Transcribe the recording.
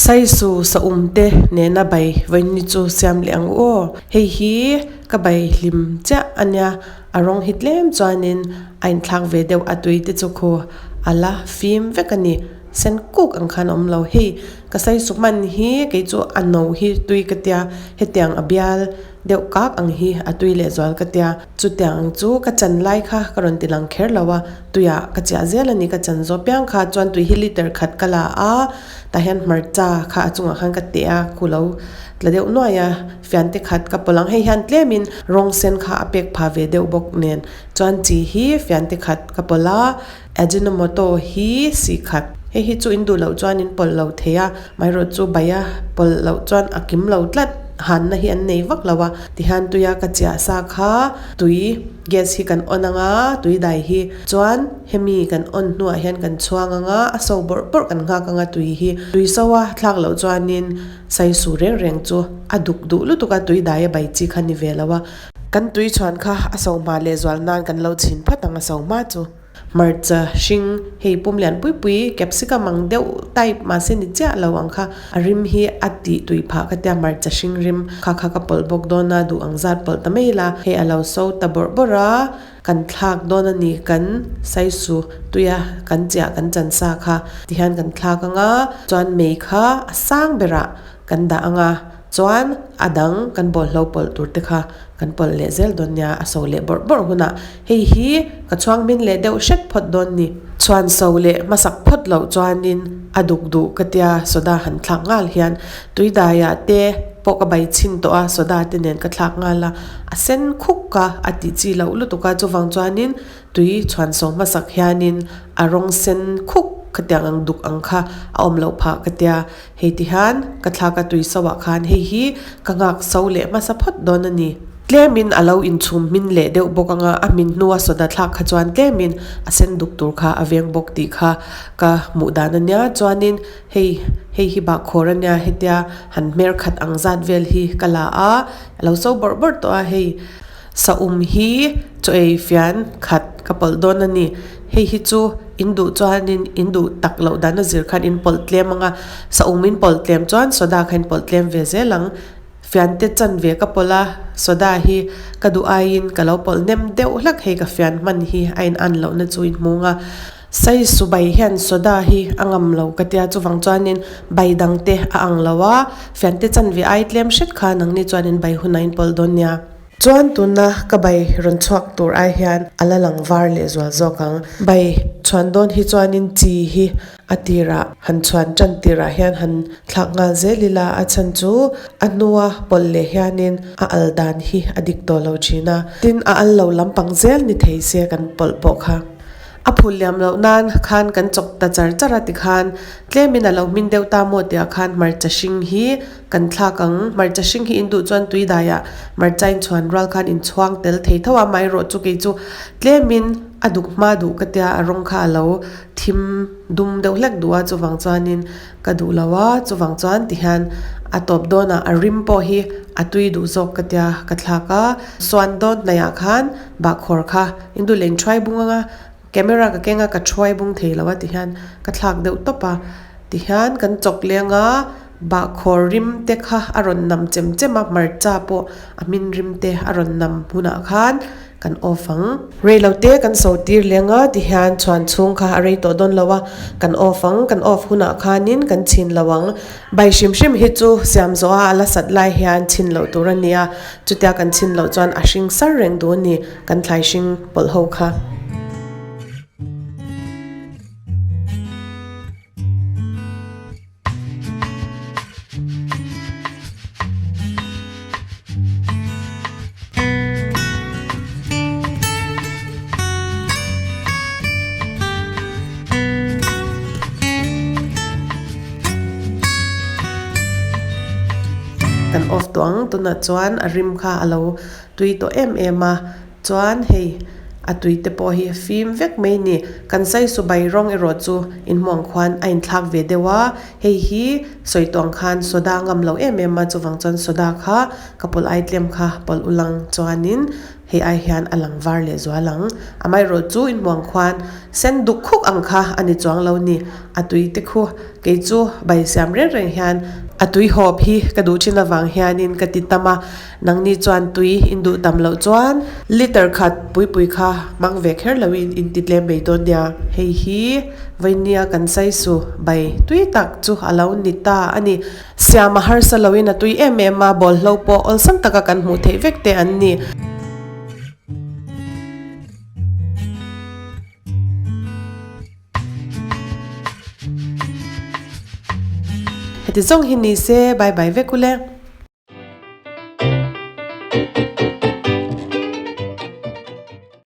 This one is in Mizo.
Saisu saum te nena bai vawiin chu siam leh ang u aw. Hei hi ka bai hlim chiah a nia, a rawng hi tlem chuanin a inthlak ve deuh a tui te chu khu a la fim vek a ni. Sen kuk ang khan a awm lo. Hei ka saisu hman hi kei chu a no hi tui ka tia, hetiang a bial deuh kak ang hi a tui lehzual ka tia. Chutiang ang chu ka chan lai kha ka rawn ti lang kher lo a, tuiah ka chiah zel a ni ka chan zawh piang kha chuan tui hi liter khat ka la a, tah hian hmarcha kha a chungah khan ka teh a, khu lo tla deuh nuai a, fiante khat ka pawlh ang hei hian tlemin rawng sen kha a pek pha ve deuh bawk nen chuan chi hi fiante khat ka pawlh a, Ajinomoto hi si khat hei hi chu in duh loh chuan in pawlh lo thei a, amaherawhchu chu baia pawlh loh chuan a kim lo tlat. Hanna hi an nei vak lo a, tihian tuia ka chiah sa kha tui gas hi kan on anga tui dai hi chuan hemi kan on hnuah hian kan chhuang anga a so bawrh bawrh kan nghak anga tui hi tui so a thlak loh chuanin saisu reng reng chu a duk duh lutuk a tui dai a bai chi kha ni ve lo a kan tui chhuan kha a so hma leh zual nan kan lo chhin phat ang a so hma chu. Hmarcha hring hei pum lian pui pui capsicum ang deuh type mahse ni chiah lo ang kha a rim hi a tih tui phah ka tia hmarcha hring rim kha kha ka pawlh bawk dawn a duh ang zat pawlh ta mai ila hei a lo so ta bawrh bawrh a kan thlak dawn a ni kan saisu tuia kan chiah kan chan sa kha tihian kan thlak ang a chuan mei kha a sang berah kan dah ang a chuan a dang kan bawlhlo pawlh tur te kha Kan pawlh leh zel dawn nia, a so leh bawrh bawrh hunah hei hi ka chhuang min leh deuh hret phawt dawn ni. Chhuan so leh hmasak phawt loh chuanin a duk duh ka tia soda han thlak nghal hian tuidaiah te pawh ka bai chhin tawh a, soda te nen ka thlak nghal a, a sen khuk a, a tih chi loh lutuk a, chuvang chuanin tui chhuan so hmasak hianin a rawng sen khuk khatiang ang duk ang kha a awm loh phah ka tia. Hei ti hian ka thlak a tui so ah khan hei hi ka nghak so leh hmasa phawt dawn a ni. Tlemin a lo inchhum hmin leh deuh bawk anga a hmin hnua soda thlak kha chuan tlemin a sen duk tur kha a veng bawk tih kha ka hmuh dan a nia. Chuanin hei hei hi bahkhawr a nia hetia han hmer khat ang zat vel hi ka la a, a lo so bawrh bawrh tawh a hei. Saum hi chaw ei fian khat ka pawlh dawn a ni. Hei hi chu in duh chuanin in duh tak loh dan a zir khan in pawlh tlem ang a, saum in pawlh tlem chuan soda kha in pawlh tlem ve zel ang. Fian te chan ve ka pawlh a, soda hi ka duh aiin ka lo pawlh nem deuh hlak hei ka fian hman hi a in an lohna chu in hmung a. Saisu bai hian soda hi a ngam lo ka tia chuvang chuanin bai dang te a ang lo a, fian te chan ve ai tlem hret kha nangni chuan in bai hunah in pawlh dawn nia. Chuan tuna ka bai rawn chhuak tur ai hian a la lang var leh zual zawk ang. Bai chhuan dawn hi chuanin chi hi a tirah han chhuan tan tirah hian han thlak nghal zel ila a chhan chu a hnua pawlh leh hianin a al dan hi a dik tawh lo thin a. Tin a al lo lampang zel ni thei se kan pawlh pawh kha. A phul liam loh nan khan kan chawk ta char char a tikhan tlemin a lo hmin deuh ta maw tihah khan hmarcha hring hi Kan thlak ang, hmarcha hring hi in duh chuan tui daiah hmarcha in chhuan rual khan in chhuang tel thei tho a, amaherawh chu kei chu tlemin a duk hma duh ka tia a rawng kha a lo thim dum deuh hlek duh a chuvang chuanin ka duh lo a, chuvang chuan tihian a tawp dawnah a rim pawh hi a tui duh zawk ka tia ka thlak a, suan dawn hnaihah khan bahkhawr kha in duh leh in thuai bung anga camera ka keng a ka thuai bung thei lo a tihian ka thlak deuh tawp a tihian kan chawk leng a. Bahkhawr rim te kha a rawn nam chem chem a, hmarcha pawh a hmin rim te a rawn nam hunah khan kan off ang. Rei lo te kan so tir leng a tihian chhuan chhung kha a rei tawh dawn lo a, kan off ang. Kan off hunah khanin kan chhin lo ang. Bai hrim hrim hi chu siam zawh a a la sat lai hian chhin loh tur a nia, chutia kan chhin loh chuan a hring sar reng duh a ni kan thlai hring pawlh ho kha. Kan off tawh ang tunah chuan a rim kha a lo tui tawh em em a chuan hei a tui te pawh hi a fim vek mai ni kan saisu bai rawng erawh chu inhmuh ang khuan a inthlak ve deuh a hei hi sawi tawh ang khan soda ngam lo em em a chuvang chuan soda kha ka pawlh ai tlem kha pawlh ulang chuanin. Hei ai hian a lang var leh zual ang. Amaherawh chu inhmuang khuan sen duk khuk ang kha a ni chuang lo ni. A tui te khu kei chu bai siam reng reng hian a tui hawp hi ka duh thin avang hianin ka ti tam a. Nangni chuan tui in duh tam loh chuan liter khat pui pui kha hmang ve kher loin in ti tlem mai dawn nia. Hei hi vainia kan saisu bai tui tak chu a lo ni ta a ni. Siam a harsa loin a tui em em a, bawlhlo pawh awlsam taka kan hmuh theih vek te an ni. Heti zawng hi ni se, bye bye vek ule.